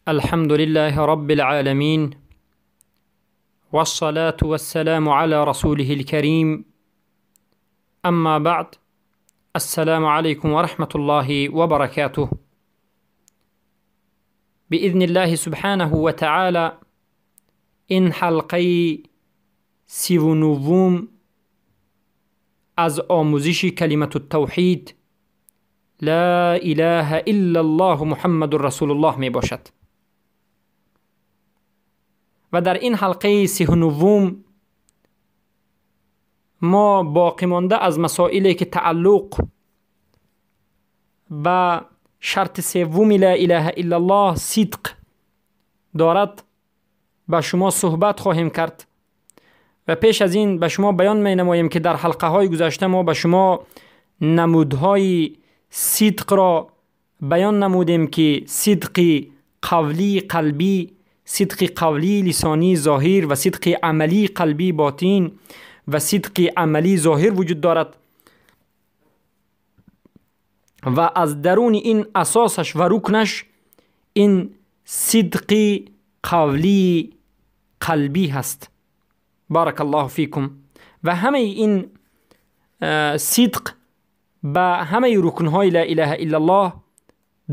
الحمد لله رب العالمين، والصلاة والسلام على رسوله الكريم، أما بعد، السلام عليكم ورحمة الله وبركاته. بإذن الله سبحانه وتعالى این حلقه 39 از آموزش کلمة التوحید لا اله الا الله محمد رسول الله می باشد. و در این حلقه 39 ما باقی مانده از مسائلی که تعلق به شرط سوم لا اله الا الله صدق دارد با شما صحبت خواهیم کرد. و پیش از این به شما بیان می نماییم که در حلقه های گذشته ما به شما نمودهای صدق را بیان نمودیم که صدق قولی قلبی، صدق قولی لسانی ظاهر و صدق عملی قلبی باطن و صدق عملی ظاهر وجود دارد و از درون این اساسش و رکنش این صدق قولی قلبی هست. بارک الله فیکم. و همه این صدق به همه رکنهای لا اله الا الله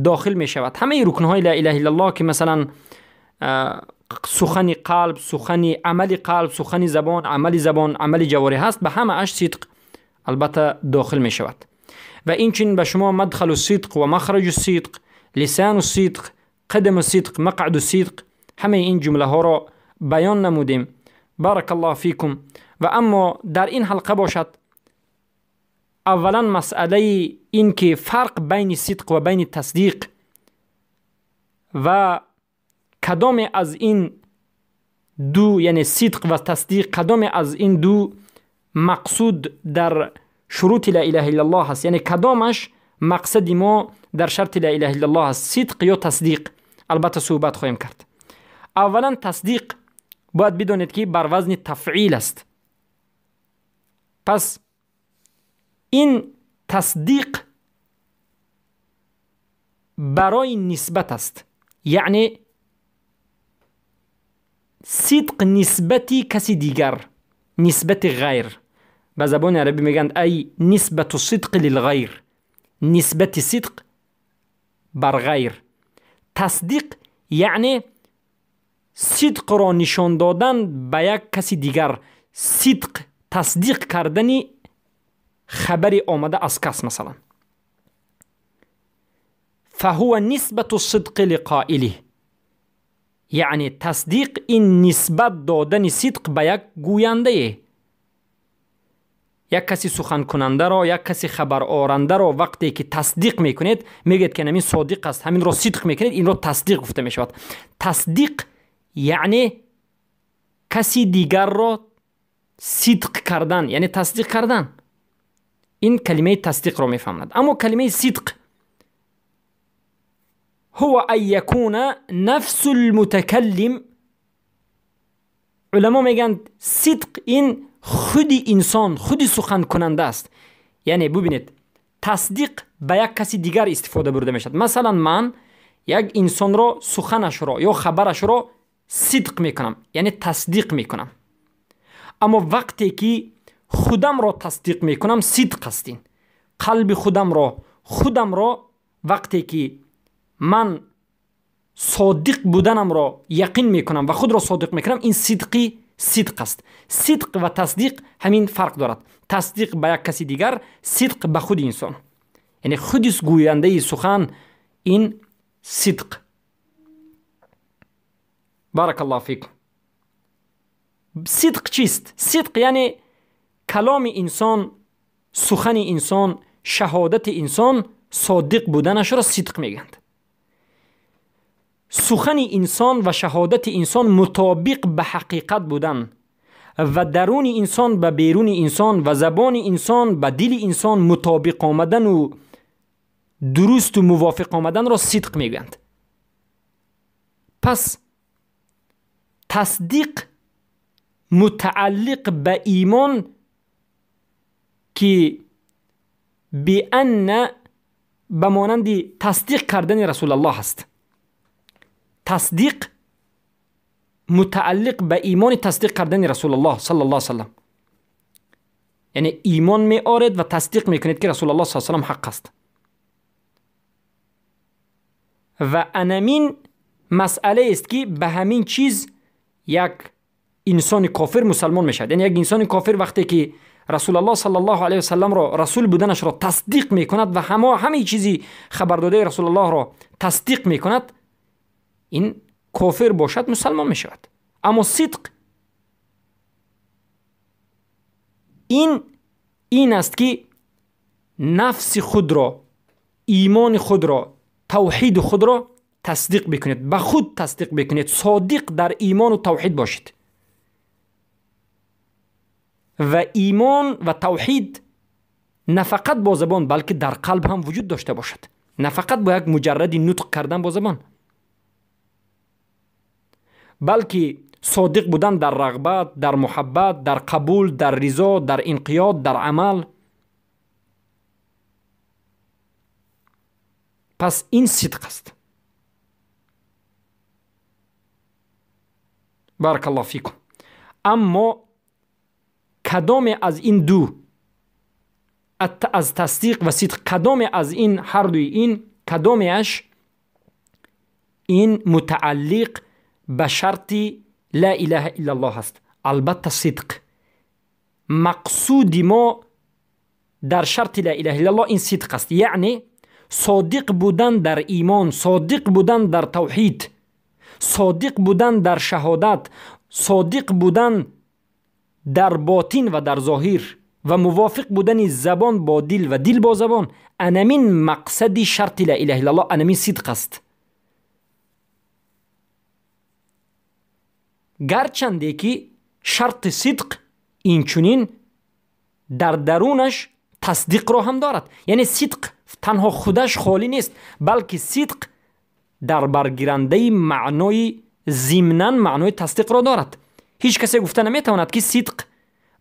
داخل می شود. همه رکنهای لا اله الا الله که مثلا سخن قلب، سخن عمل قلب، سخن زبان، عمل زبان، عمل جوارح هست، به همه اش صدق البته داخل می شود. و این چنین به شما مدخل الصدق و مخرج الصدق، لسان الصدق، قدم الصدق، مقعد الصدق، همه این جمله ها را بیان نمودیم. بارک الله فیکم. و اما در این حلقه باشد اولا مسئله این که فرق بین صدق و بین تصدیق و کدام از این دو، یعنی صدق و تصدیق، کدام از این دو مقصود در شروط لا اله الا الله هست، یعنی کدامش مقصد ما در شرط لا اله الا الله هست، صدق یا تصدیق، البته صحبت خواهیم کرد. اولا تصدیق باید بدانید که بر وزن تفعیل است. پس این تصدیق برای نسبت است، یعنی صدق نسبتی کسی دیگر، نسبت غیر. به زبان عربی میگن ای نسبت صدق للغیر، نسبت صدق بر غیر. تصدیق یعنی صدق را نشان دادن به یک کسی دیگر، صدق تصدیق کردن خبری آمده از کس مثلا. فهو نسبت الصدق لقائله، یعنی تصدیق این نسبت دادن صدق به یک گوینده، یک کسی سخن کننده را، یک کسی خبر آرنده را وقتی که تصدیق میکنید میگید که همین صادق است، همین را صدق میکنید، این را تصدیق گفته میشود. تصدیق یعنی کسی دیگر را صدق کردن، یعنی تصدیق کردن. این کلمه تصدیق را میفهمد. اما کلمه صدق هو ان یکون نفس المتکلم. علما میگن صدق این خود انسان، خود سخن کننده است. یعنی ببینید تصدیق به یک کسی دیگر استفاده برده میشد. مثلا من یک انسان را، سخنش را یا خبرش را صدق میکنم، یعنی تصدیق میکنم. اما وقتی که خودم را تصدیق میکنم صدق است. این قلب خودم را، خودم را وقتی که من صادق بودنم را یقین میکنم و خود را صادق میکنم، این صدقی صدق است. صدق و تصدیق همین فرق دارد. تصدیق به یک کسی دیگر، صدق به خود انسان، یعنی خود گوینده سخن، این صدق. بارک الله فیکم. صدق چیست؟ صدق یعنی کلام انسان، سخن انسان، شهادت انسان صادق بودنش را صدق میگند. سخن انسان و شهادت انسان مطابق به حقیقت بودن و درون انسان به بیرون انسان و زبان انسان به دل انسان مطابق آمدن و درست و موافق آمدن را صدق میگویند. پس تصدیق متعلق به ایمان که بأن به مانند تصدیق کردن رسول الله است. Тасдиқ мутааллиқ ба имони тасдиқ кардани Расулуллоҳ саллаллоҳу алайҳи васаллам. Яъне имон меоред ва тасдиқ мекунед, ки Расулуллоҳ саллаллоҳу алайҳи васаллам ҳақ аст. Ва анамин масъалаест, ки ба ҳамин чиз як инсони кофир мусалмон мешавад. Яъне як инсони кофир вақте ки Расулуллоҳ саллаллоҳу алайҳи васалламро расул буданашро тасдиқ мекунад ва ҳамаи чизи хабардодаи Расулуллоҳро тасдиқ мекунад, ин кофир бошад мусалмон мешавад. Аммо сидқ ин аст, ки нафси худро, имони худро, тавҳиди худро тасдиқ бикунед, ба худ тасдиқ бикунед, содиқ дар имону тавҳид бошед. Ва имон ва тавҳид на фақат бо забон, балки дар қалб ҳам вуҷуд дошта бошад, на фақат бо як муҷарради нутқ кардан бо забон, балки содиқ будан дар рағбат, дар муҳаббат, дар қабул, дар ризо, дар инқиёд, дар амал. Пас ин сидқ аст. Баракаллоҳу фикум. Аммо кадоме аз ин ду, аз тасдиқ ва сидқ, кадоме аз ин ҳар дуи ин, кадомеаш ин мутааллиқ ба шарти ла илаҳа иллаллоҳ аст? Албатта сидқ. Мақсуди мо дар шарти ла илаҳа иллаллоҳ ин сидқ аст, яъне содиқ будан дар имон, содиқ будан дар тавҳид, содиқ будан дар шаҳодат, содиқ будан дар ботин ва дар зоҳир ва мувофиқ будани забон бо дил ва дил бо забон. Анамин мақсади шарти ла илаҳа иллаллоҳ, анамин сидқ аст. Гарчанде ки шарти сидқ инчунин дар дарунаш тасдиқро ҳам дорад. Яъне сидқ танҳо худаш холӣ нест, балки сидқ дар баргирандаи маънои зимнан маънои тасдиқро дорад. Ҳеҷ касе гуфта наметавонад, ки сидқ,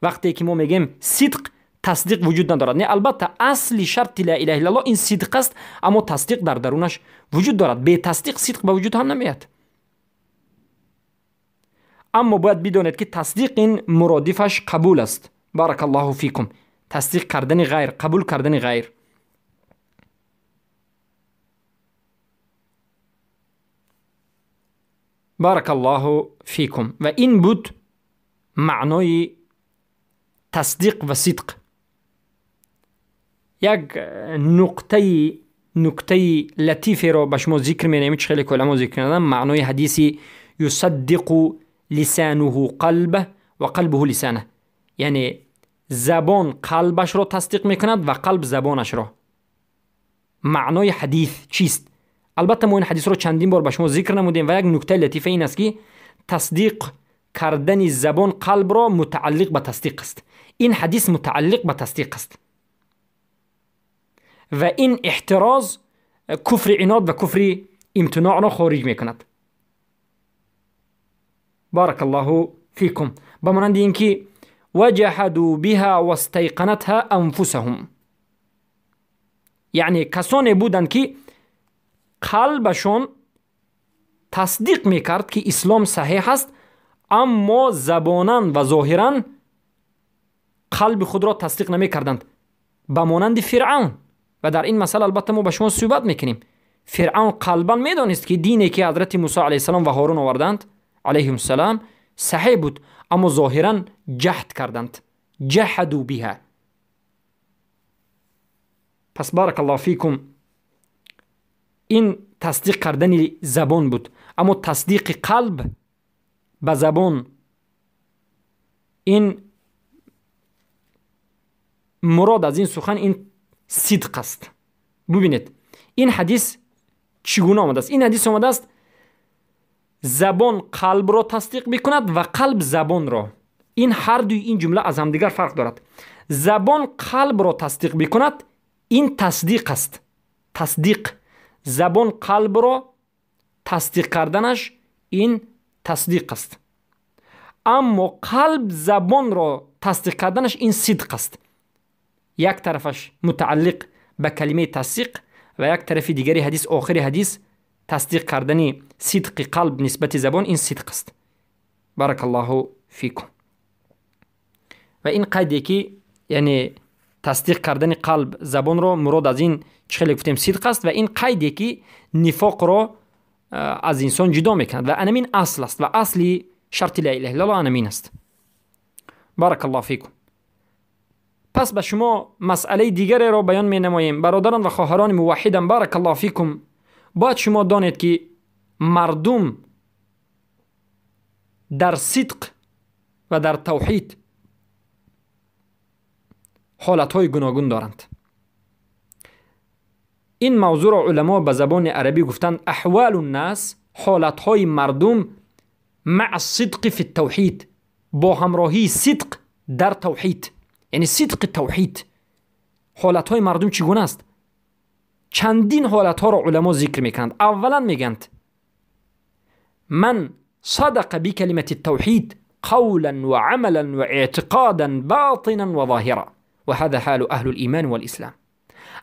вақте ки мо мегӯем сидқ, тасдиқ вуҷуд надорад. Не, албатта асли шарти ла илаҳа иллаллоҳ ин сидқ аст, аммо тасдиқ дар дарунаш вуҷуд дорад. Бетасдиқ сидқ ба вуҷуд ҳам намеяд. Аммо бояд бидонед, ки тасдиқ ин муродифаш қабул аст. Баракаллоҳу фикум. Тасдиқ кардани ғайр, қабул кардани ғайр. Баракаллоҳу фикум. Ва ин буд маънои тасдиқ ва сидқ. Як нуктаи латиферо ба шумо зикр менамоем, чӣ хеле ки уламо зикр карданд, маънои ҳадиси юсаддиқу лисануҳу қалбаҳ ва қалбуҳу лисанаҳ, яъне забон қалбашро тасдиқ мекунад ва қалб забонашро. Маънои ҳадис чист? Албатта мо ин ҳадисро чандин бор ба шумо зикр намудем ва як нуктаи латифа ин аст, ки тасдиқ кардани забон қалбро мутааллиқ ба тасдиқ аст. Ин ҳадис мутааллиқ ба тасдиқ аст ва ин эҳтироз куфри инод ва куфри имтиноъро хориҷ мекунад. Баракаллоҳу фикум. Ба монанди ин ки ваҷаҳадӯ биҳа вастайқанатҳа анфусаҳум, яъне касоне буданд, ки қалбашон тасдиқ мекард, ки ислом саҳеҳ аст, аммо забонан ва зоҳиран қалби худро тасдиқ намекарданд, ба монанди Фиръавн. Ва дар ин масъала албатта мо ба шумо суҳбат мекунем. Фиръавн қалбан медонист, ки дине ки ҳазрати Мусо алайҳиссалом ва Ҳорун оварданд алайҳимуссалом саҳеҳ буд, аммо зоҳиран ҷаҳд карданд, ҷаҳаду биҳа. Пас баракаллоҳу фикум, ин тасдиқ кардани забон буд, аммо тасдиқи қалб ба забон ин мурод аз ин сухан ин сидқ аст. Бубинед, ин ҳадис чӣ гуна омадааст? Ин ҳадис омадааст, забон қалбро тасдиқ мекунад ва қалб забонро. Ин ҳар дуи ин ҷумла аз ҳамдигар фарқ дорад. Забон қалбро тасдиқ мекунад, ин тасдиқ аст. Тасдиқ. Забон қалбро тасдиқ карданаш ин тасдиқ аст. Аммо қалб забонро тасдиқ карданаш ин сидқ аст. Як тарафаш мутааллиқ ба калимаи тасдиқ ва як тарафи дигари ҳадис, охири ҳадис Тасдиқ кардани сидқи қалб нисбати забон ин сидқ аст. Баракаллоҳу фикум. Ва ин қайде ки яъне тасдиқ кардани қалб забонро мурод аз ин чӣ хеле гуфтем сидқ аст ва ин қайде ки нифоқро аз инсон ҷудо мекунад ва анамин асл аст ва асли шарти ла илаҳа иллаллоҳ анамин аст. Баракаллоҳу фикум. Пас ба шумо масъалаи дигареро баён менамоем. Бародарон ва хоҳарони муваҳҳидам, баракаллоҳу фикум, бояд шумо донед ки мардум дар сидқ ва дар тавҳид ҳолатҳои гуногун доранд. Ин мавзӯъро уламо ба забони арабӣ гуфтанд аҳвалу ннас, ҳолатҳои мардум маъ сидқи фи тавҳид, бо ҳамроҳии сидқ дар тавҳид, яъне сидқи тавҳид. Ҳолатҳои мардум чӣ гуна аст? Чандин ҳолатҳоро уламо зикр мекунанд. Аввалан мегӯянд ман садақа бикалимати тавҳид қавлан ва амалан ва эътиқодан ботинан ва зоҳира ва ҳаза ҳалу аҳли лимон валислом.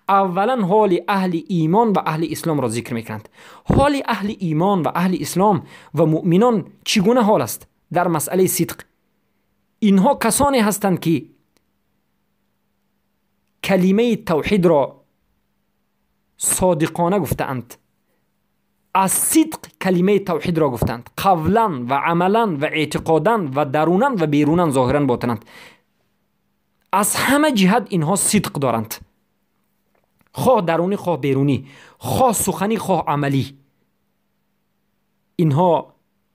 Аввалан ҳоли аҳли имон ва аҳли исломро зикр мекунанд. Ҳоли аҳли имон ва аҳли ислом ва муъминон чӣ гуна ҳол аст дар масъалаи сидқ? Инҳо касоне ҳастанд ки калимаи тавҳидро содиқона гуфтаанд, аз сидқ калимаи тавҳидро гуфтанд, қавлан ва амалан ва эътиқодан ва дарунан ва берунан, зоҳиран ботинанд. Аз ҳама ҷиҳат инҳо сидқ доранд, хоҳ дарунӣ хоҳ берунӣ, хоҳ суханӣ хоҳ амалӣ. Инҳо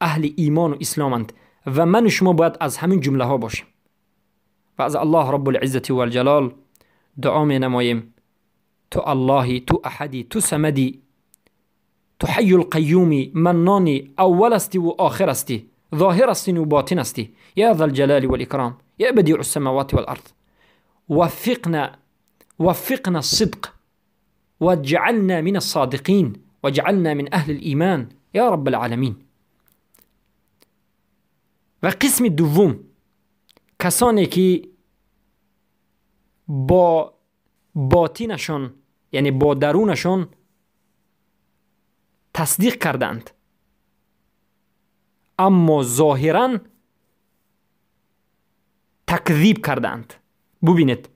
аҳли имону исломанд ва ману шумо бояд аз ҳамин ҷумлаҳо бошем. Ва аз Аллоҳ Раббулиззати валҷалол дуо менамоем: ту Аллоҳӣ, ту аҳадӣ, ту самадӣ, ту ҳайюл қайюмӣ, маннонӣ, аввал ҳастиву охир ҳастӣ, зоҳир ҳастину ботин ҳастӣ. Я залҷалоли валикром, я бадиу самавати валард, وفقنا الصدق واجعلنا من الصادقين واجعلنا من أهل الإيمان يا رب العالمين. و قسم دوم کسانی که با باطنشان یعنی با درونشان تصدیق کردند اما ظاهرا تکذیب کردند. ببینید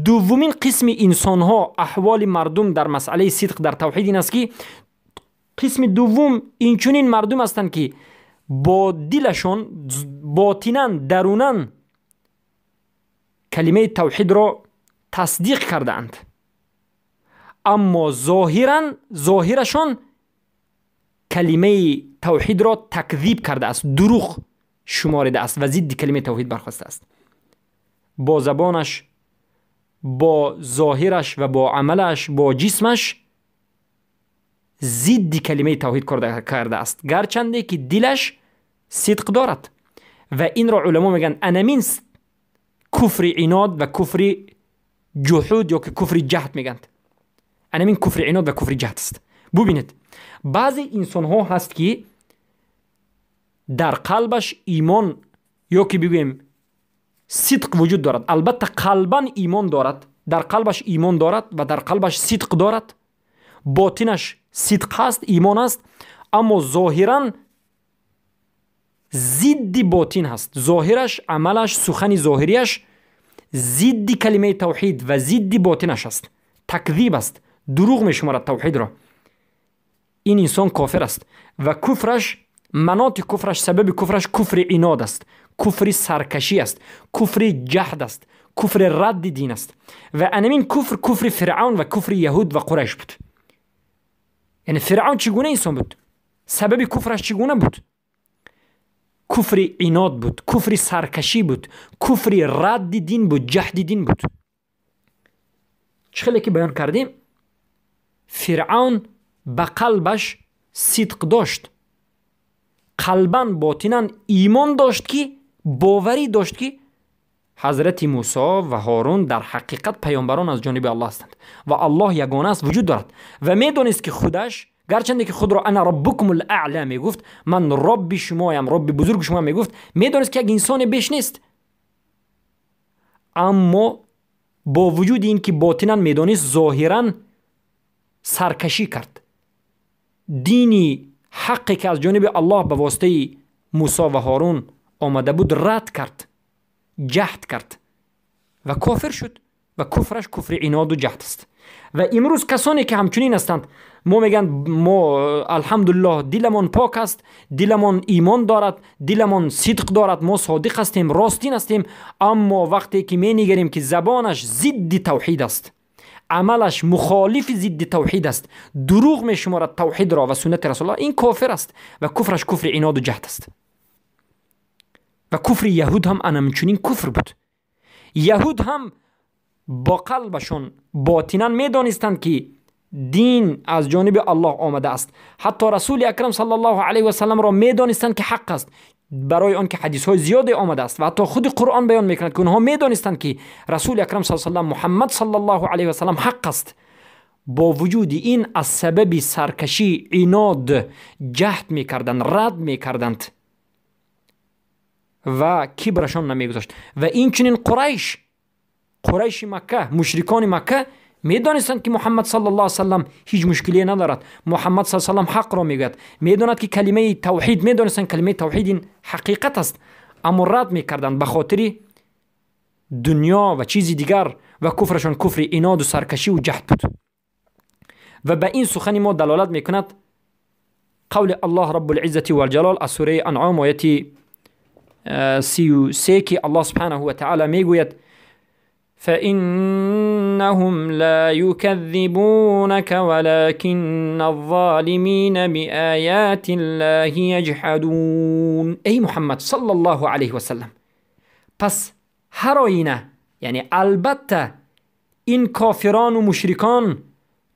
دومین قسم انسانها، احوال مردم در مسئله صدق در توحید این است که قسم دوم اینچنین مردم هستند که با دلشان باطنا درونن کلمه توحید را تصدیق کردند اما ظاهرا ظاهرشان کلمه توحید را تکذیب کرده است، دروغ شمارده است و ضد کلمه توحید برخواسته است. با زبانش، با ظاهرش و با عملش، با جسمش ضد کلمه توحید کرده است، گرچنده که دلش صدق دارد. و این را علما میگن انمین کفر عناد و کفر جحود یا که کفر جهد میگن. انمین کفر عناد و کفر جهد است. ببینید بعضی انسان ها هست که در قلبش ایمان یا که بگوییم صدق وجود دارد، البته قلبا ایمان دارد، در قلبش ایمان دارد و در قلبش صدق دارد، باطنش صدق هست، ایمان است، اما ظاهرا ضد باطن هست. ظاهرش، عملش، سخن ظاهریش ضد کلمه توحید و ضد باطنش است، تکذیب است، دروغ میشمارد توحید را. این انسان کافر است و کفرش، مناط کفرش، سبب کفرش کفر عناد است، کفر سرکشی است، کفر جهد است، کفر رد دین است. و انمین کفر کفر فرعون و کفر یهود و قریش بود. یعنی فرعون چگونه انسان بود؟ سبب کفرش چگونه بود؟ کفر عناد بود، کفر سرکشی بود، کفر رد دین بود، جهد دین بود. چه خیلی که بیان کردیم فرعون به قلبش صدق داشت، قلبا باطنا ایمان داشت که باوری داشت که حضرت موسی و هارون در حقیقت پیامبران از جانب الله هستند و الله یگانه است، وجود دارد. و میدونست که خودش، گرچنده که خود را انا ربکم الاعلا میگفت، من رب شمایم، رب بزرگ شما میگفت، میدونست که یک انسان بیش نیست، اما با وجود این که باطنا میدونست ظاهرا سرکشی کرد، дини ҳаққе ки аз ҷониби Аллоҳ ба воситаи Мусо ва Ҳорун омада буд рад кард, ҷаҳд кард ва кофир шуд ва куфраш куфри иноду ҷаҳд аст. Ва имрӯз касоне ки ҳамчунин ҳастанд, мо мегӯянд мо алҳамдулиллоҳ диламон пок аст, диламон имон дорад, диламон сидқ дорад, мо содиқ ҳастем, ростин ҳастем, аммо вақте ки менигарем ки забонаш зидди тавҳид аст, амалаш мухолифи зидди тавҳид аст, дурӯғ мешуморад тавҳидро ва суннати расулуллоҳ, ин кофир аст ва куфраш куфри иноду ҷаҳд аст. Ва куфри яҳуд ҳам анамчунин куфр буд. Яҳуд ҳам бо қалбашон ботинан медонистанд ки дин аз ҷониби Аллоҳ омада аст. Ҳатто расули акрам саллаллоҳу алайҳи васалламро медонистанд ки ҳақ аст, барои он ки ҳадисҳои зиёде омадааст ва ҳатто худи Қуръон баён мекунад ки онҳо медонистанд ки расули акрам саллаллоҳу алайҳи васаллам Муҳаммад саллаллоҳу алайҳи васаллам ҳақ аст. Бо вуҷуди ин аз сабаби саркашӣ, инод, ҷаҳд мекарданд, рад мекарданд ва кибрашон намегузошт. Ва инчунин Қурайши Макка, мушрикони Макка медонистанд ки Муҳаммад саллаллоҳу алайҳи васаллам ҳеҷ мушкилие надорад, Муҳаммад саллаллоҳу алайҳи васаллам ҳақро мегӯяд, медонад ки калимаи тавҳид, медонистанд калимаи тавҳид ин ҳақиқат аст, аммо рад мекарданд ба хотири дунё ва чизи дигар ва куфрашон куфри иноду саркашиву ҷаҳд буд. Ва ба ин сухани мо далолат мекунад қавли Аллоҳ Раббулиззати валҷалол аз сураи Анъом ояти 33 ки Аллоҳ субҳанаҳу ва таъала мегӯяд: فإنهم لا يكذبونك ولكن الظالمين بآيات الله يجحدون. ای محمد صلى الله عليه وسلم، پس هر آینه، یعنی البته این کافران و مشرکان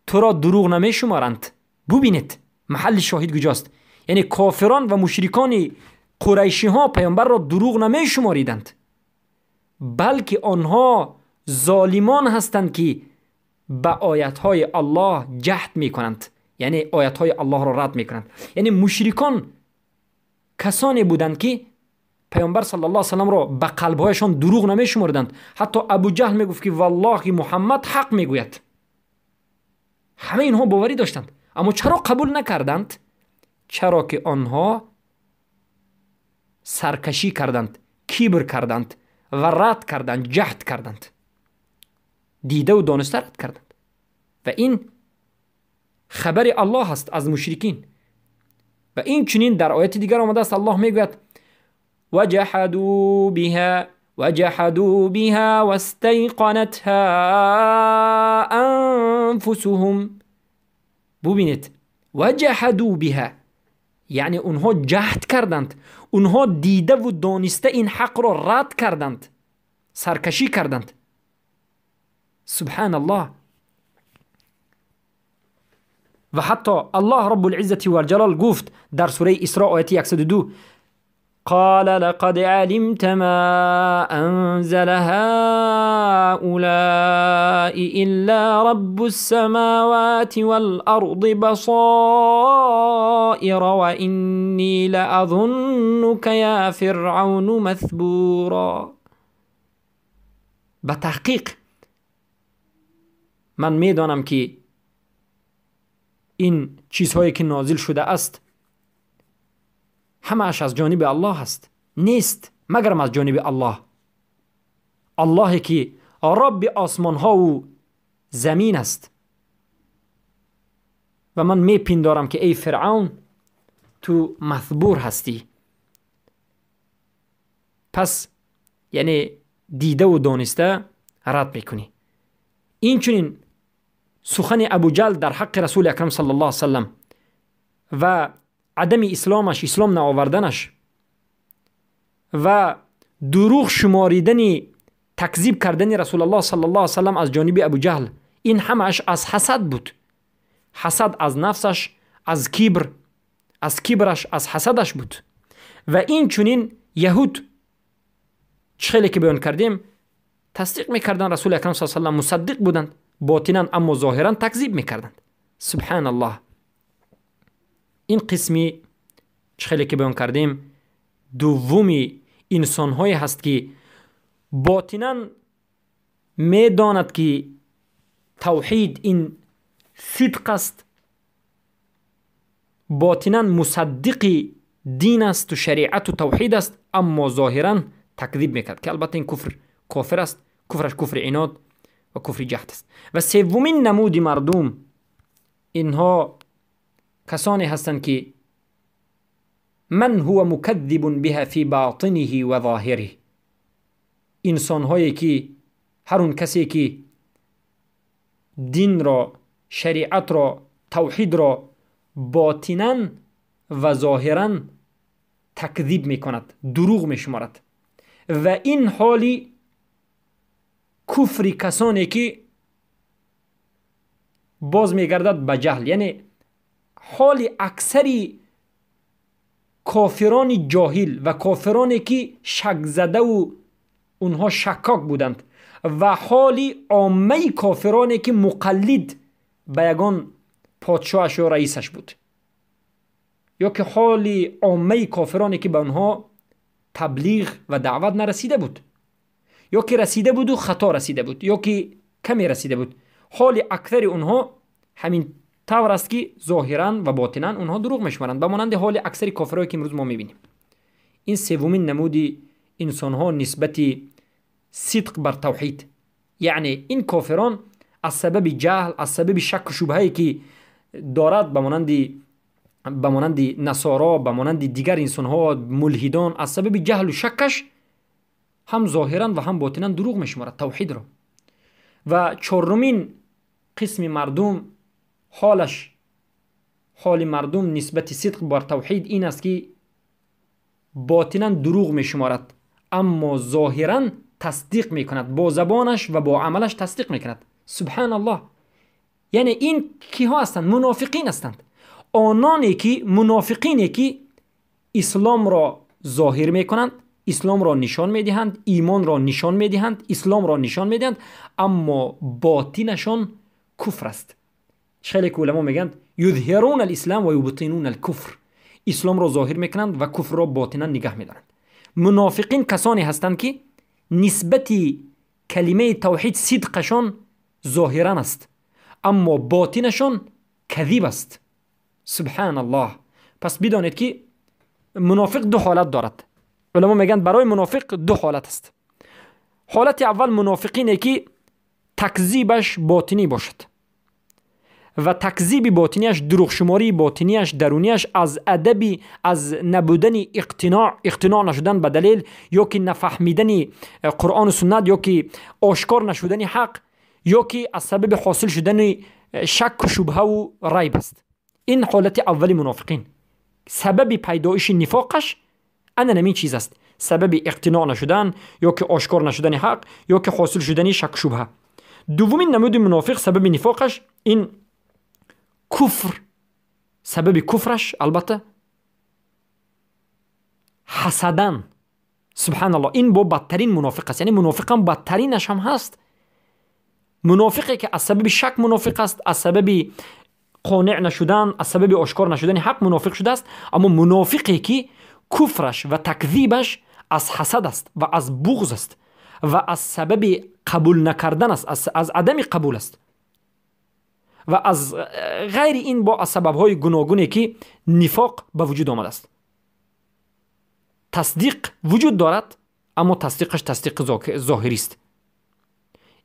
تو را دروغ نمی شمارند. ببینید محل شاهد کجاست، یعنی کافران و مشرکان قریشی ها پیامبر را دروغ نمی شماریدند، بلکه آنها ظالمان هستند که به آیت‌های الله جهد میکنند، یعنی آیت‌های الله را رد میکنند. یعنی مشرکان کسانی بودند که پیامبر صلی الله علیه و سلم را به قلبهایشان دروغ نمیشمردند. حتی ابو جهل میگفت که والله محمد حق میگوید. همه اینها باوری داشتند، اما چرا قبول نکردند؟ چرا که آنها سرکشی کردند، کبر کردند و رد کردند، جهد کردند، دیده و دانسته رد کردند. و این خبر الله است از مشرکین. و این چنین در آیت دیگر آمده است، الله میگوید: وجحدوا بها واستيقنتها انفسهم. ببینید، وجحدوا بها یعنی اونها جهد کردند، اونها دیده و دانسته این حق را رد کردند، سرکشی کردند. سبحان الله. و حتی الله رب العزة والجلال گفت در سوره اسراء آیت 102: قال لقد علمت ما أنزل هؤلاء إلا رب السماوات والأرض بصائر وإني لأظنك يا فرعون مثبورا. به تحقیق من میدانم که این چیزهایی که نازل شده است همه‌اش از جانب الله است، نیست مگرم از جانب الله، الله که رب آسمان ها و زمین است. و من میپندارم که ای فرعون تو مثبور هستی. پس یعنی دیده و دانسته رد میکنی. این چنین سخن ابو جهل در حق رسول اکرم صلی الله علیه وسلم و عدم اسلامش، اسلام نآوردنش و دروغ شماریدن، تکذیب کردن رسول الله صلی الله علیه وسلم از جانب ابو جهل، این همش از حسد بود. حسد از نفسش، از کبر، از کبرش، از حسدش بود. و این چنین یهود خیلی که بیان کردیم تصدیق میکردن رسول اکرم صلی الله علیه وسلم، مصدق بودند باطنا، اما ظاهرا تکذیب میکردند. سبحان الله. این قسمی خیلی که بیان کردیم دومی انسان‌هایی هست که باطنا میداند که توحید این صدق است، ботинан мусаддиқи дин асту шариату тавҳид аст, аммо зоҳиран такзиб мекард, ки албатта ин куфр кофир аст, куфраш куфри инод ва куфри ҷаҳд аст. Ва севумин намуди мардум инҳо касоне ҳастанд, ки ман ҳува мукаддибун биҳа фи ботиниҳи ва зоҳириҳ, инсонҳое ки ҳар он касе ки динро, шариатро, тавҳидро ботинан ва зоҳиран такзиб мекунад, дурӯғ мешуморад. Ва ин ҳоли куфри касоне ки боз мегардад ба ҷаҳл, яъне ҳоли аксари кофирони ҷоҳил ва кофироне ки шакзадаву онҳо шаккок буданд ва ҳоли оммаи кофироне ки муқаллид ба ягон подшоҳаш ё раисаш буд, ё ки ҳоли оммаи кофироне ки ба онҳо таблиғ ва даъват нарасида буд, ё ки расида буду хато расида буд, ё ки каме расида буд. Ҳоли аксари онҳо ҳамин тавр аст, ки зоҳиран ва ботинан онҳо дурӯғ мешуморанд, ба монанди ҳоли аксари кофирое ки имрӯз мо мебинем. Ин севумин намуди инсонҳо нисбати сидқ бар тавҳид, яъне ин кофирон аз сабаби ҷаҳл, аз сабаби шакку шубҳае ки дорад, ба монанди насоро, ба монанди дигар инсонҳо, мулҳидон, аз сабаби ҷаҳлу шаккаш ҳам зоҳиран ва ҳам ботинан дурӯғ мешуморад тавҳидро. Ва чорумин қисми мардум, ҳолаш, ҳоли мардум нисбати сидқ бар тавҳид ин аст, ки ботинан дурӯғ мешуморад, аммо зоҳиран тасдиқ мекунад, бо забонаш ва бо амалаш тасдиқ мекунад. Субҳаналлоҳ! Яъне ин киҳо ҳастанд? Мунофиқин ҳастанд. Ононе ки мунофиқине ки исломро зоҳир мекунанд, исломро нишон медиҳанд, имонро нишон медиҳанд, исломро нишон медиҳанд, аммо ботинашон куфр аст. Хеле ки уламо мегӯянд: يظهرون الإسلام ويبطنون الكفر. Исломро зоҳир мекунанд ва куфрро ботинан нигаҳ медоранд. Мунофиқин касоне ҳастанд, ки нисбати калимаи тавҳид сидқашон зоҳиран аст, аммо ботинашон казиб аст. Субҳаналлоҳ! Пас бидонед, ки мунофиқ ду ҳолат дорад. Уламо мегӯянд, барои мунофиқ ду ҳолат аст. Ҳолати аввал: мунофиқине ки такзибаш ботинӣ бошад ва такзиби ботинияш, дурӯғшумории ботинияш, дарунияш аз адаби аз набудани иқтиноъ, иқтиноъ нашудан ба далел, ё ки нафаҳмидани Қуръону суннат, ё ки ошкор нашудани ҳақ, ё ки аз сабаби ҳосил шудани шакку шубҳаву райб аст. Ин ҳолати аввали мунофиқин. Сабаби пайдоиши нифоқаш ана намин чиз аст: сабаби иқтиноъ нашудан, ё ки ошкор нашудани ҳақ, ё ки ҳосил шудани шакку шубҳа. Дуввумин намуди мунофиқ, сабаби нифоқаш ин куфр, сабаби куфраш албатта ҳасадан. Субҳаналлоҳ! Ин бо бадтарин мунофиқ аст, яъне мунофиқам бадтаринаш ҳам ҳаст. Мунофиқе ки аз сабаби шак мунофиқ аст, аз сабаби қонеъ нашудан, аз сабаби ошкор нашудани ҳақ мунофиқ шудааст, аммо мунофиқе ки куфраш ва такзибаш аз ҳасад аст ва аз буғз аст ва аз сабаби қабул накардан аст, аз адами қабул аст ва аз ғайри ин бо аз сабабҳои гуногуне ки нифоқ ба вуҷуд омадааст, тасдиқ вуҷуд дорад, аммо тасдиқаш тасдиқи зоҳирист,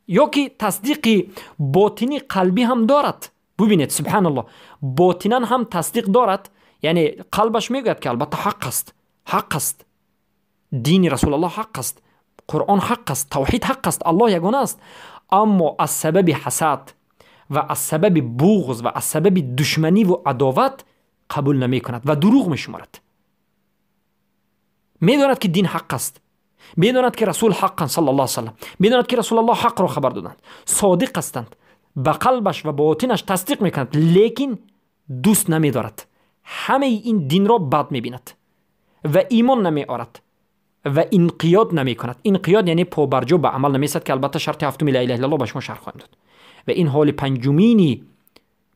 ё ки тасдиқи ботинӣ қалбӣ ҳам дорад. Бубинед, субҳаналлоҳ, ботинан ҳам тасдиқ дорад, яъне қалбаш мегӯяд, ки албатта ҳақ аст, ҳақ аст, дини Расулаллоҳ ҳақ аст, Қуръон ҳақ аст, тавҳид ҳақ аст, Аллоҳ ягона аст, аммо аз сабаби ҳасад ва аз сабаби буғз ва аз сабаби душманиву адоват қабул намекунад ва дурӯғ мешуморад. Медонад, ки дин ҳақ аст, медонад, ки расул ҳаққан саллаллоҳу салам, медонад, ки Расулаллоҳ ҳақро хабар доданд, содиқ ҳастанд, ба қалбаш ва ботинаш тасдиқ мекунад, лекин дӯст намедорад, ҳамаи ин динро бад мебинад ва имон намеорад ва инқиёд намекунад. Инқиёд яъне побарҷо ба амал намесад, ки албатта шарти ҳафтуми ла илаҳа иллаллоҳ ба шумо шарҳ хоҳем дод. Ва ин ҳоли панҷумини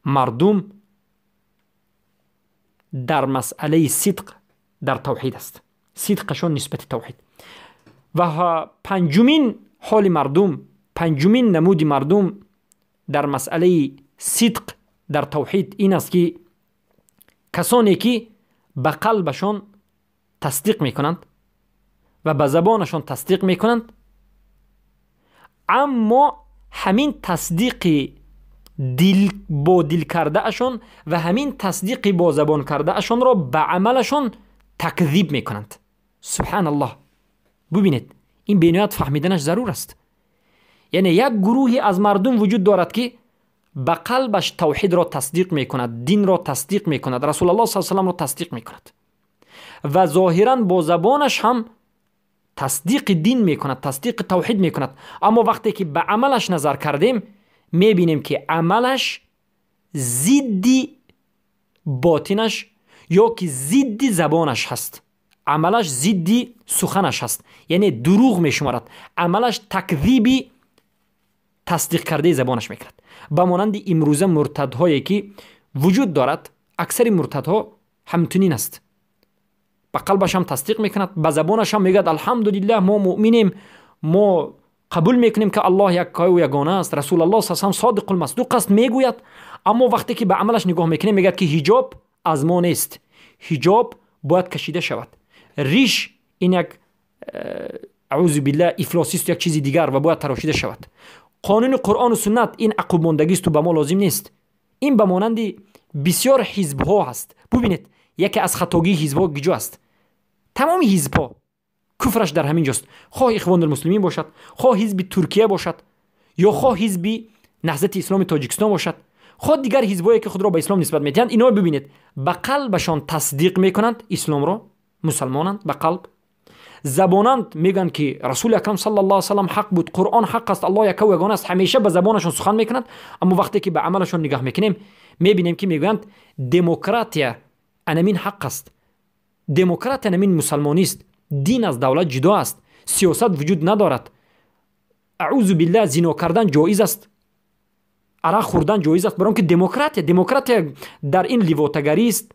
мардум дар масъалаи сидқ дар тавҳид аст, сидқашон нисбати тавҳид. Ва панҷумин ҳоли мардум, панҷумин намуди мардум дар масъалаи сидқ дар тавҳид ин аст, ки Касоне ки ба қалбашон тасдиқ мекунанд ва ба забонашон тасдиқ мекунанд, аммо ҳамин тасдиқи дил бо дил кардаашон ва ҳамин тасдиқи бо забон кардаашонро ба амалашон такзиб мекунанд. Субҳаналлоҳ. Бубинед, ин бениҳоят фаҳмиданаш зарур аст. Яъне як гурӯҳе аз мардум вуҷуд дорад, ки ба қалбаш тавҳидро тасдиқ мекунад, динро тасдиқ мекунад, Расулаллоҳ саллаллоҳу алайҳи васалламро тасдиқ мекунад ва зоҳиран бо забонаш ҳам тасдиқи дин мекунад, тасдиқи тавҳид мекунад. Аммо вақте ки ба амалаш назар кардем, мебинем, ки амалаш зидди ботинаш ё ки зидди забонаш ҳаст, амалаш зидди суханаш ҳаст, яъне дурӯғ мешуморад, амалаш такзиби тасдиқ кардаи забонаш мекунад. Ба монанди имрӯза муртадҳое ки вуҷуд дорад, аксари муртадҳо ҳамчунин аст. Ба қалбаш ҳам тасдиқ мекунад, ба забонаш ҳам мегӯяд: алҳамдулиллаҳ, мо муъминем, мо қабул мекунем, ки Аллоҳ яккаю ягона аст, Расулаллоҳ саллаллоҳу алайҳи васаллам содиқул масдуқ аст, мегӯяд. Аммо вақте ки ба амалаш нигоҳ мекунем, мегӯяд, ки ҳиҷоб аз мо нест, ҳиҷоб бояд кашида шавад, риш ин як аъузу биллаҳ ифлосисту як чизи дигар ва бояд тарошида шавад, қонуни Қуръону суннат ин ақубмондагисту ба мо лозим нест. Ин ба монанди бисёр ҳизбҳо ҳаст. Бубинед, яке аз хатогии ҳизбҳо киҷо аст? Тамоми ҳизбҳо куфраш дар ҳамин ҷост, хоҳ Ихвонулмуслимин бошад, хоҳ ҳизби Туркия бошад, ё хоҳ ҳизби Наҳзати Исломи Тоҷикистон бошад, хоҳ дигар ҳизбҳое, ки худро ба ислом нисбат медиҳанд. Ино бибинед, ба қалбашон тасдиқ мекунанд исломро, мусалмонанд ба қалб, забонанд мегӯянд, ки Расули Акрам саллаллоҳу алайҳи васаллам ҳақ буд, Қуръон ҳақ аст, Аллоҳ яккаву ягона аст, ҳамеша ба забонашон сухан мекунанд. Аммо вақте ки ба амалашон нигоҳ мекунем, мебинем, ки мегӯянд: демократия анамин ҳақ аст, демократия анамин мусалмонист, дин аз давлат ҷудо аст, сиёсат вуҷуд надорад, аъузу биллаҳ, зино кардан ҷоиз аст, арақ хӯрдан ҷоиз аст, барои он ки демократия, демократия дар ин ливотагарист,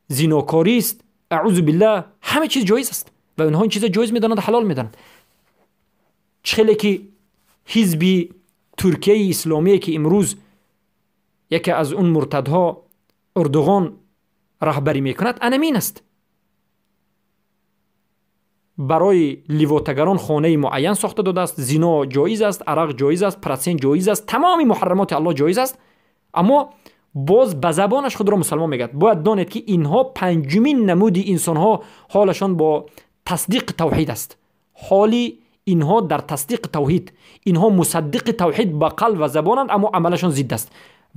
зинокорист, аъузу биллаҳ, ҳама чиз ҷоиз аст ва онҳо ин чиза ҷоиз медонанд, ҳалол медонанд. Чӣ хеле ки ҳизби Туркияи исломие, ки имрӯз яке аз он муртадҳо Эрдоғон раҳбарӣ мекунад, анамин аст. Барои ливотагарон хонаи муайян сохта додааст, зино ҷоиз аст, арақ ҷоиз аст, процент ҷоиз аст, тамоми муҳаррамоти Аллоҳ ҷоиз аст, аммо боз ба забонаш худро мусалмон мегӯяд. Бояд донед, ки инҳо панҷумин намуди инсонҳо ҳолашон бо тасдиқи тавҳид аст. Ҳоли инҳо дар тасдиқи тавҳид, инҳо мусаддиқи тавҳид ба қалб ва забонанд, аммо амалашон зидд аст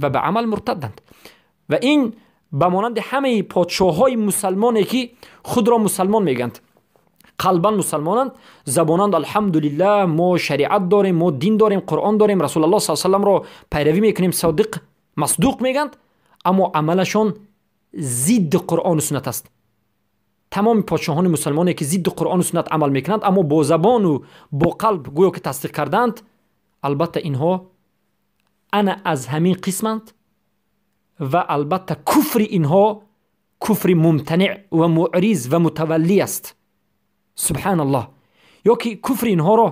ва ба амал муртадданд. Ва ин ба монанди ҳамаи подшоҳҳои мусалмоне, ки худро мусалмон мегӯянд, қалбан мусалмонанд, забонанд алҳамдулиллаҳ, мо шариат дорем, мо дин дорем, Қуръон дорем, Расулаллоҳ саллаллоҳу алайҳи васалламро пайравӣ мекунем, содиқ масдуқ мегӯянд, аммо амалашон зидди Қуръону суннат аст. Тамоми подшоҳони мусалмоне, ки зидди Қуръону суннат амал мекунанд, аммо бо забону бо қалб гӯё ки тасдиқ кардаанд, албатта инҳо ана аз ҳамин қисманд ва албатта куфри инҳо куфри мумтаниъ ва муъриз ва мутаваллӣ аст. Субҳаналлоҳ. Ё ки куфри инҳоро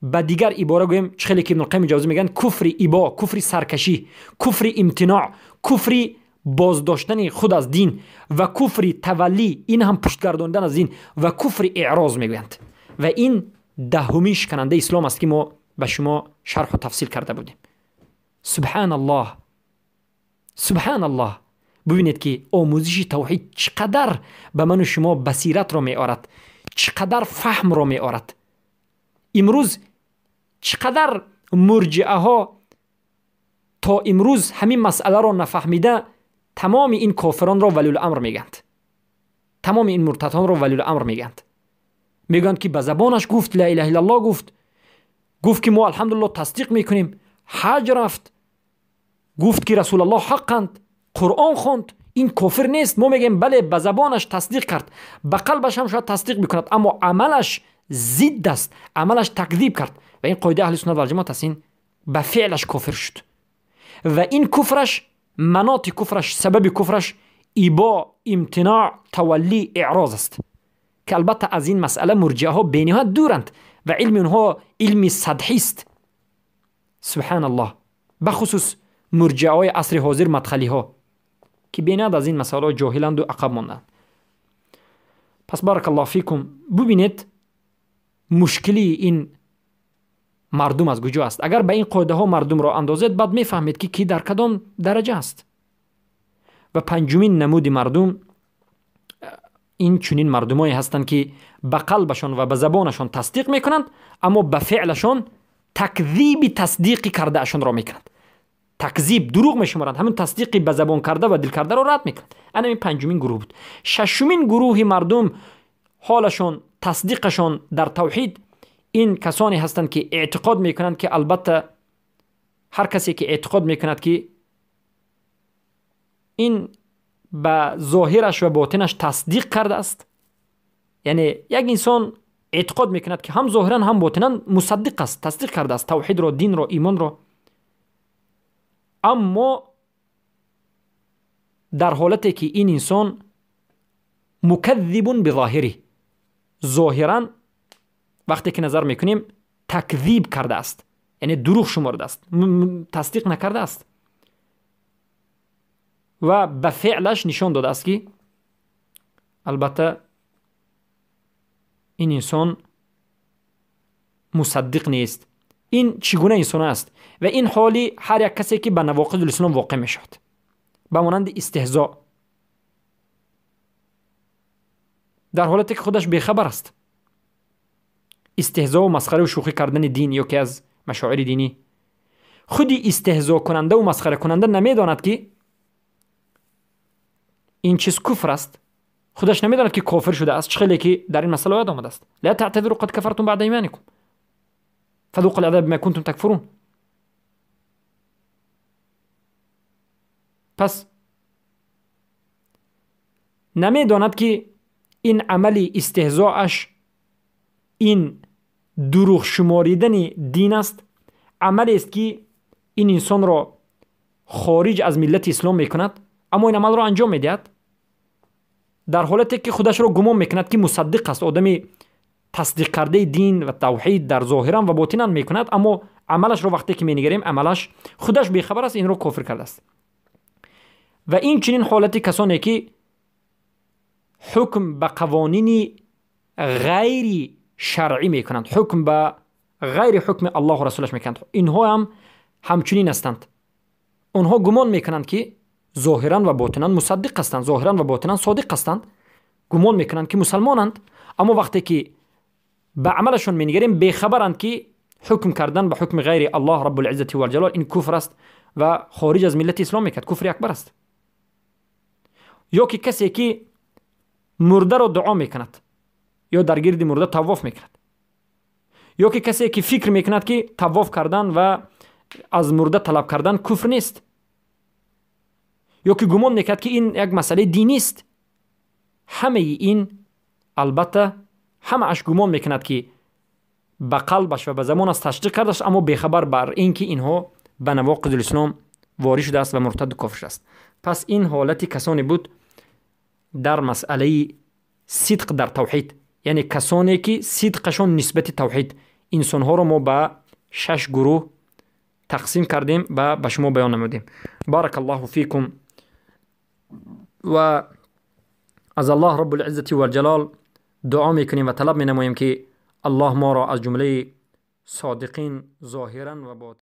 ба дигар ибора гӯем, чӣ хеле ки Ибнулқайими Ҷавзӣ мегӯянд: куфри ибо, куфри саркашӣ, куфри имтиноъ, куфри боздоштани худ аз дин ва куфри таваллӣ, ин ҳам пуштгардонидан аз дин, ва куфри эъроз мегӯянд. Ва ин даҳумин шиканандаи ислом аст, ки мо ба шумо шарҳу тафсил карда будем. Субҳаналлоҳ, субҳаналлоҳ. Бубинед, ки омӯзиши тавҳид чӣ қадар ба ману шумо басиратро меорад, чӣ қадар фаҳмро меорад. Имрӯз чӣ қадар мурҷиаҳо то имрӯз ҳамин масъаларо нафаҳмида тамоми ин кофиронро валиуламр мегӯянд, тамоми ин муртадҳонро валиуламр мегӯянд. Мегӯянд, ки ба забонаш гуфт, ла илаҳа иллаллоҳ гуфт, гуфт, ки мо алҳамдулиллоҳ тасдиқ мекунем, ҳаҷ рафт, гуфт, ки Расулаллоҳ ҳаққанд, Қуръон хонд, ин кофир нест. Мо мегӯем: бале, ба забонаш тасдиқ кард, ба қалбаш ҳам шояд тасдиқ мекунад, аммо амалаш зидд аст, амалаш такзиб кард. Ва ин қоидаи аҳли суннат валҷамоат аст. Ин ба феълаш кофир шуд ва ин куфраш, маноти куфраш, сабаби куфраш ибо, имтиноъ, таваллӣ, эъроз аст, ки албатта аз ин масъала мурҷиаҳо бениҳоят дуранд ва илми онҳо илми сатҳист. Субҳаналлоҳ. Бахусус мурҷиаҳои асри ҳозир, мадхалиҳо. ки бениҳоят аз ин масъалаҳо ҷоҳиланду ақаб монданд. Пас баракаллоҳу фикум, бубинед мушкилии ин мардум аз куҷо аст. Агар ба ин қоидаҳо мардумро андозед, баъд мефаҳмед ки ки дар кадом дараҷа аст. Ва панҷумин намуди мардум ин чунин мардумое ҳастанд, ки ба қалбашон ва ба забонашон тасдиқ мекунанд, аммо ба феълашон такзиби тасдиқи кардаашонро мекунанд. Такзиб дурӯғ мешуморанд, ҳамин тасдиқи ба забон карда ва дил кардаро рад мекунанд. Ана ин панҷумин гурӯҳ буд. Шашумин гурӯҳи мардум ҳолашон, тасдиқашон дар тавҳид ин касоне ҳастанд, ки эътиқод мекунанд, ки албатта ҳар касе ки эътиқод мекунад, ки ин ба зоҳираш ва ботинаш тасдиқ кардааст, яъне як инсон эътиқод мекунад, ки ҳам зоҳиран ҳам ботинан мусаддиқ аст, тасдиқ кардааст тавҳидро, динро, имонро, аммо дар ҳолате ки ин инсон мукадзибун бизоҳири, зоҳиран вақте ки назар мекунем такзиб кардааст, яъне дурӯғ шумордааст, тасдиқ накардааст ва ба феълаш нишон додааст, ки албатта ин инсон мусаддиқ нест. Ин чӣ гуна инсон аст? Ва ин ҳоли ҳар як касе ки ба навоқидул ислом воқеъ мешавад, ба монанди истеҳзо, дар ҳолате ки худаш бехабар аст, истеҳзову масхараву шӯхӣ кардани дин ё ки аз машоири динӣ, худи истеҳзокунандаву масхаракунанда намедонад, ки ин чиз куфр аст, худаш намедонад, ки кофир шудааст. Чӣ хеле ки дар ин масъала оят омадааст: ла таътазиру қад кафартум баъда иманикум фадуқу лазаб бима кунтум такфурун. Пас намедонад, ки ин амали истеҳзоаш ин дурӯғ шуморидани дин аст, амалест, ки ин инсонро хориҷ аз миллати ислом мекунад, аммо ин амалро анҷом медиҳад дар ҳолате ки худашро гумон мекунад, ки мусаддиқ аст, одами тасдиқкардаи дин ва тавҳид дар зоҳиран ва ботинан мекунад, аммо амалашро вақте ки менигарем, амалаш худаш бехабар аст, инро кофир кардааст. Ва ин чунин ҳолати касоне ки ҳукм ба қавонини ғайри шаръӣ мекунанд, ҳукм ба ғайри ҳукми Аллоҳу расулаш мекунанд, инҳоам ҳамчунин ҳастанд. Онҳо гумон мекунанд, ки зоҳиран ва ботинан мусаддиқ ҳастанд, зоҳиран ва ботинан содиқ ҳастанд, гумон мекунанд, ки мусалмонанд, аммо вақте ки ба амалашон менигарем, бехабаранд, ки ҳукм кардан ба ҳукми ғайри Аллоҳ раббулиззати валҷалол ин куфр аст ва хориҷ аз миллати ислом мекард, куфри акбар аст. Ё ки касе ки мурдаро дуо мекунад ё дар гирди мурда тавоф мекунад, ё ки касе ки фикр мекунад, ки тавоф кардан ва аз мурда талаб кардан куфр нест, ё ки гумон мекунад, ки ин як масъалаи динист, ҳамаи ин албатта ҳамааш гумон мекунад, ки ба қалбаш ва ба забонаш тасдиқ кардааст, аммо бехабар бар ин ки инҳо ба навоқидулислом ворид шудааст ва муртаду кофир шудааст. Пас ин ҳолати касоне буд дар масъалаи сидқ дар тавҳид, яъне касоне ки сидқашон нисбати тавҳид. Инсонҳоро мо ба шаш гурӯҳ тақсим кардем ва ба шумо баён намудем. Баракаллоҳу фикум, ва аз Аллоҳ раббулиззати валҷалол дуо мекунем ва талаб менамоем, ки Аллоҳ моро аз ҷумлаи содиқин зоҳиран ва ботин